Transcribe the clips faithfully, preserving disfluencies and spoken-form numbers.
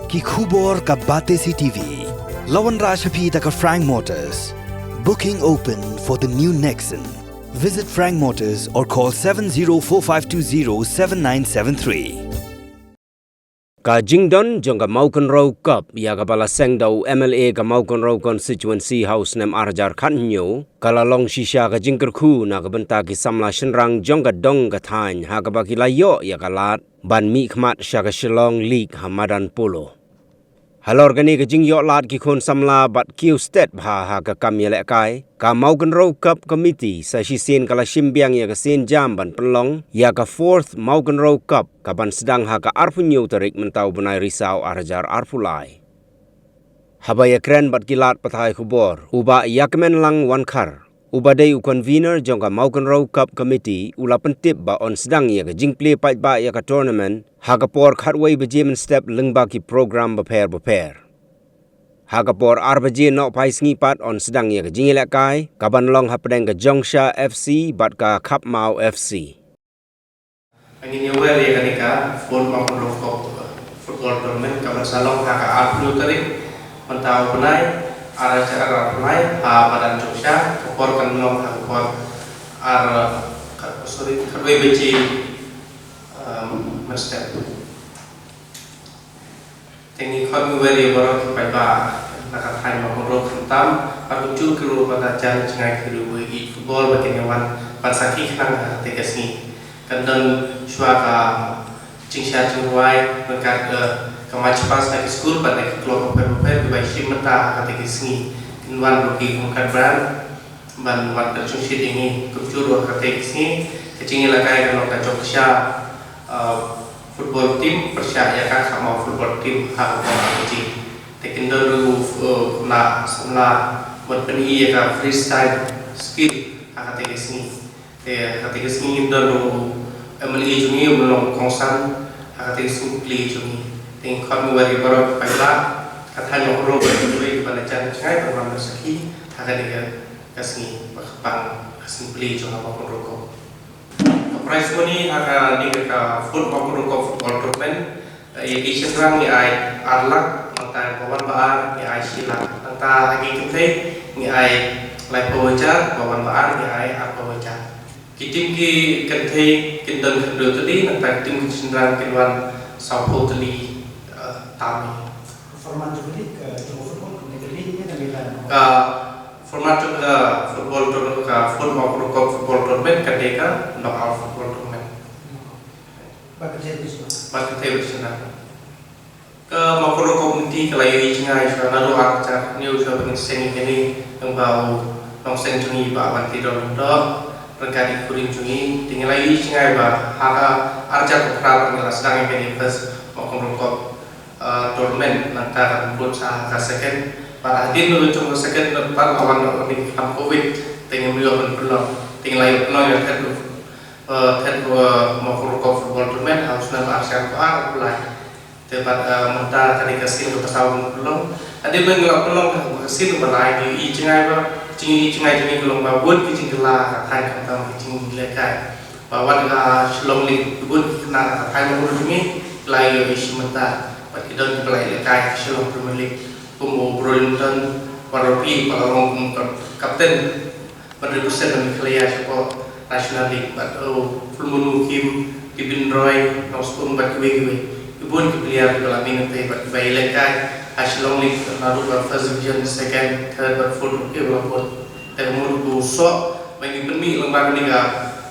Ki khubor ka Batesi T V. La wanrah sha phi da ka Frank Motors. Booking open for the new Nexon. Visit Frank Motors or call seven zero four five two zero seven nine seven three. Ka jingdon jong ka Mawkynrew Cup ïa kaba la seng da u M L A ka Mawkynrew Constituency ha u snem ar hajar khathynñiew ka la long shisha ka jingkyrkhu na ka bynta ki samla shynrang jong ka dong ka thaiñ ha kaba ki la ïoh ïa ka lad ban mihkhmat sha ka Shillong League ha madan polo. Halor kane ka jingïoh lad ki khun samla bad kiew stet bha ha ka kam ïalehkai, ka Mawkynrew Cup Committee sa shisien ka la shim biang ïa ka sienjam ban pynlong ïa ka fourth Mawkynrew Cup kaban sdang ha ka arphew hynñiew tarik mynta u bnai Risaw ar hajar arphew lai. Haba ïakren bad ki lad pathai khubor, u Bah Ïakmenlang Wankhar, uba dei u convener jong ka Mawkynrew Cup Committee, u la pyntip ba yn sdang ïa ka jingplie paidbah ïa ka tournament ha ka por khatwei baje mynstep lyngba ki program bapher bapher. Ha ka por ar baje nohphai sngi pat yn sdang ïa ka jingïalehkai kaban long hapdeng ka Jongsha F C bad ka Khapmaw F C. Ngin ïa wer ïa kane ka fourth Mawkynrew Cup football tournament kaban sa long ha ka arphew tarik mynta u bnai, ar hajar arphew lai, ha madan Jongsha. Ka por kan long ha ka por ar, ka, sorry, khatwei baje, um, mynstep. Te ngi khot ngi wer ïa baroh ki paidbah na ka thaiñ Mawkynrew khamtam bad kumjuh ki ruh ba la jan jngai ki ruh ba ïeit football ba kin ïa wan ban sakhi khnang ha kata ka sngi. Kan don shuwa ka jingshad jingrwai ryngkat, eh, ka march past na ki skul bad na ki club bapher bapher kiba ïashim bynta ha kata ka sngi. Kin wan ruh ki ryngkat brand ban wan kyrshong shit ïa ngi. Kumjuh ruh ha kata ka sngi ka jingïalehkai ka long ka Jongsha, uh, football team pyrshah ïa ka Khapmaw football team ha ka por ar baje. Te kin don ruh, uh, na samla ban pyni ïa ka freestyle skill ha kata ka sngi. Te ha kata ka sngi kin don ruh M L A jong ngi u Myllung Kongsan ha kata ka sngi plie jong ngi. Te ngi khot ngi wer ïa baroh ki paidbah ka thaiñ Mawkynrew bad kiwei kiba la jan jngai ban wan ban sakhi ha kane ka ka sngi ba kyrpang ka sngi plie jong ka Mawkynrew Cup. Ka prize money ha kane ka fourth Mawkynrew Cup football tournament, eh, ïa ki shynrang ngi ai ar lak, nangta ba wan ba ar ngi ai shi lak, nangta ha ki kynthei ngi ai laiphew hajar, ba wan ba ar ngi ai arphew hajar. Ki team ki kynthei kin don khyndai tylli, nangta ki team ki shynrang kin wan sawphew tylli, eh, tam. Format jong ka league, eh, jong ka football, jong ka league ne ka league? Ka format jong ka football tour-, ka football, Mawkynrew Cup football tournament, ka dei ka knockout football tournament. Ba ka dei ka shisha. Ba ka dei ka shisha. Ka Mawkynrew Cup Committee ka la ïohi jngai shuwa naduh ar hajar hynñiew shuwa ba ngin seng ïa kane, lyngba u nongseng jong ngi Bah Banteidor Lyngdoh ryngkat ïa ki kurim jong ngi. Te ngi la ïohi jngai ba ha ka ar hajar khatphra ngi la sdang ïa kane first Mawkynrew Cup, uh, tournament, nangta ka bud sa ka second. Bad hadien jong ka second pat la wan ïa ka kam covid, te ngim ïoh ban pynlong. Te ngi la ïoh pynlong ïa ka third, uh, third, uh, Mawkynrew Cup football tournament ha u snem ar hajar arphew ar arphew lai. Te bad, uh, mynta ka dei ka sien kaba saw ban pynlong. Hadien ba ngi la pynlong ka sien ba la ïohi jngai ba, jingïohi jngai jong ngi ka long ba bun ki jingkylla ka thaiñ khamtam ki jingïalehkai. Ba wat ka Shillong League, ki bun ki khynnah ka thaiñ Mawkynrew jong ngi ki la ïoh ïashim bynta bad ki don kiba la ïalehkai ka Shillong Premier League, kum u Brolington Waropi ba la long kum ka captain ban represent na Meghalaya shapoh National League, bad u Philmonu Kim, Tibin Roy Nongspung bad kiwei kiwei. Ki bun ki player kiba la mih na pdeng bad kiba ïalehkai ha Shillong League, naduh ka first division, second, third bad fourth, kiba la bun. Te ka mut u soh ba ngi pynmih lyngba kane ka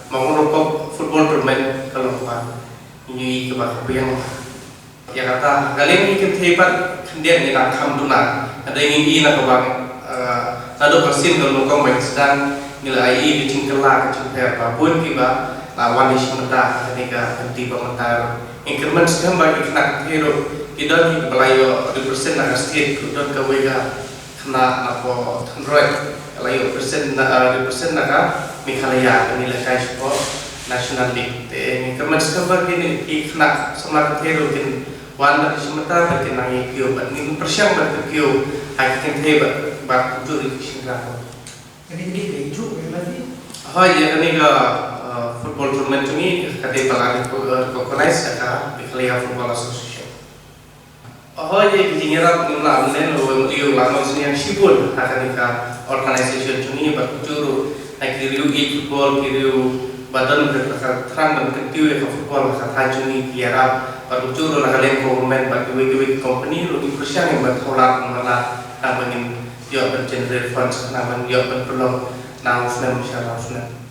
Mawkynrew Cup football tournament ka long kaba ngi ïohi kaba ka biang. Ïa kata ka liang ngi kynthei pat khyndiat ngi dang kham duna. Hynrei ngi i na kaba, eh, naduh ka sien ka nyngkong ba ngi sdang ngi la ïohi ka jingkylla ka jingpher ba bun kiba la wan ïashim bynta ha kane ka kynti ba mynta ruh. Ngi kyrmen skhem ba ki khynnah kynthei ruh ki don kiba la ïoh represent na ka state, ki don kawei ka khynnah na poh Thanroy ka la ïoh represent na, eh, represent na ka Meghalaya kane la kai shapoh National League. Te ngi kyrmen skhem ba kine ki khynnah samla kynthei ruh kin wan ban ïashim bynta bad kin nang ïa kiew bad ngin pyrshang ban ïa kiew ha ki kynthei bad, bad kumjuh ki shynrang. Kane ka dei ka issue ka lagi? Hooid, ïa kane ka, uh, football tournament jong ngi ka dei ba la recognize da ka Meghalaya Football Association. Hooid, ki jingïarap ngim lah ban len, u M D O u la ong sniang shibun ha kane ka organization jong ngi, bad kumjuh ruh na ki riew ïeit football, ki riew ba don ka thrang ban kyntiew ïa ka football ha ka thaiñ jong ngi ki ïarap, bad kumjuh ruh na ka liang ka government bad kiwei kiwei ki company ruh ki pyrshang ban thaw lad ban lad, khnang ba ngin ïoh ban generate funds, khnang ban ïoh ban pynlong na u snem sha na u snem.